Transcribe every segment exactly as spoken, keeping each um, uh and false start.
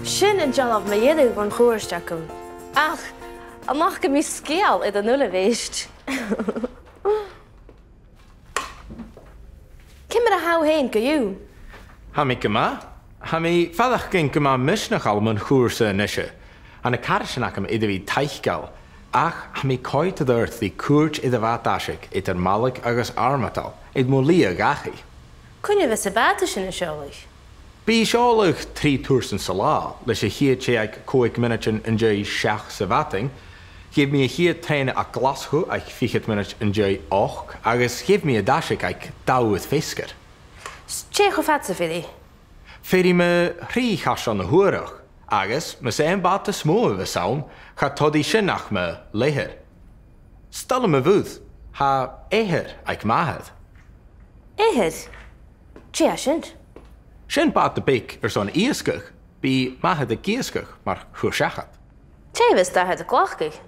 Sin an dealbh mu dheireadh bhon chuairt agam. Ach, an fhaca mi sgeul air an uilebheist? Ciamar a tha thu fhèin co-dhiù? Tha mi gu math. Tha mi a' faireachdainn gu math misneachail mun chùrsa a-nise. Tha na caraidean agam air a bhith taiceil, ach tha mi a' coimhead air adhart ri cuairt air a' bhàta-aiseig eadar Malaig agus Armadale, air mo shlighe dhachaigh. Cuin a bhios am bàta sin a' seòladh? Bidh i a' seòladh trì tursan san latha, leis a' chiad tè aig còig mionaidean an dèidh seachd sa mhadainn. Gheibh mi a' chiad trèana a Ghlaschu aig fichead mionaid an dèidh ochd, agus gheibh mi an t-aiseag aig dà uair feasgar. 'S dè cho fada 's a bheir i? Bheir i mu thrì chairteal na h-uarach, agus mas e am bàta as motha a bhios ann, cha toir i sin ach mu leth-uair. 'S toil leam a' bhùrn, tha eathar aig m' athair. Eathar? Dè tha sin? Sin bàta beag airson iasgach, bidh m' athair ag iasgach mar chur-seachad. Dè bhios d' athair a' glacadh?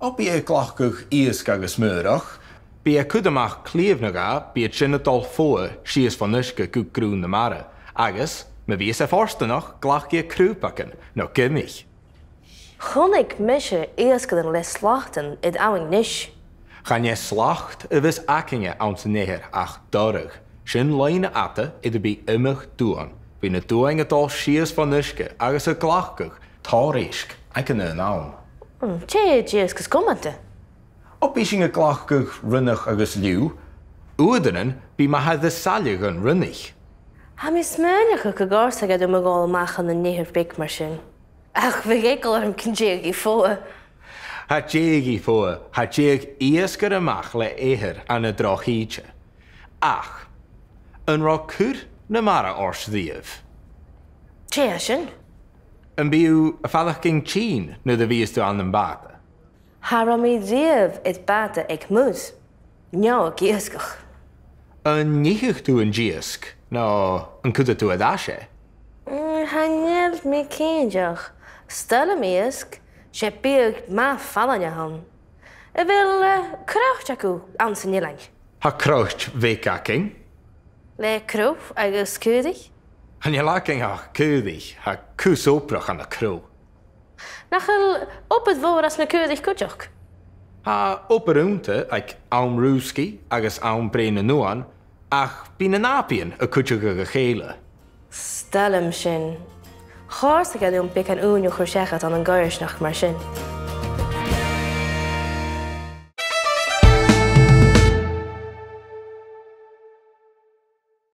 O, bidh e a' glacadh iasg agus maorach. Bidh e a' cur a-mach cliabh no dhà, bidh iad sin a' dol fodha sìos fon uisge gu grunnd na mara, agus, ma bhios e fortanach, glacfaidh e crùbagan no giomaich. Chunnaic mise iasgairean le slatan air abhainn Nis. Chan e slacht a bhios againne anns an eathar ach dorch. Sin loidhne fhada air am bi iomadh duan. Bidh na duain a' dol sìos fon uisge agus a' glacadh tòrr èisg aig an aon àm. Hmm, dè an t-iasg as cumanta? O, bidh sinn a' glacadh rionnach agus liùgh. Uaireannan, bidh m' athair a' sailleadh an rionnaich. Tha mi a' smaoineachadh gun còrdadh e rium a dhol a-mach ann an eathar beag mar sin. Ach bhiodh eagal orm gun tigeadh i fodha. Cha tigeadh i fodha, cha tigeadh iasgair a-mach le eathar ann an droch thìde. Ach, an robh cur na mara ort a-riamh? Dè tha sin? Am bi thu a' faireachdainn tinn nuair a bhios tu ann am bàta? Cha robh mi riamh air bàta aig muir, no ag iasgach. An ithidh tu an t-iasg, no an cuireadh tu air ais e? Mm, chan eil mi cinnteach. 'S toil leam iasg, 's e biadh math fallain a th' ann. A bheil, eh, croit agaibh anns an eilean? Tha croit bheag againn. Le crodh agus caoraich? Chan eil againn ach caoraich, tha cus obrach ann an crodh. Nach eil obair mhòr anns na caoraich cuideachd? Tha obair annta aig àm rùsgaidh agus àm breith nan uan, ach bidh na nàbaidhean a' cuideachadh a chèile. 'S toil leam sin. Chòrdadh e rium beagan ùine a chur seachad ann an coimhearsnachd mar sin.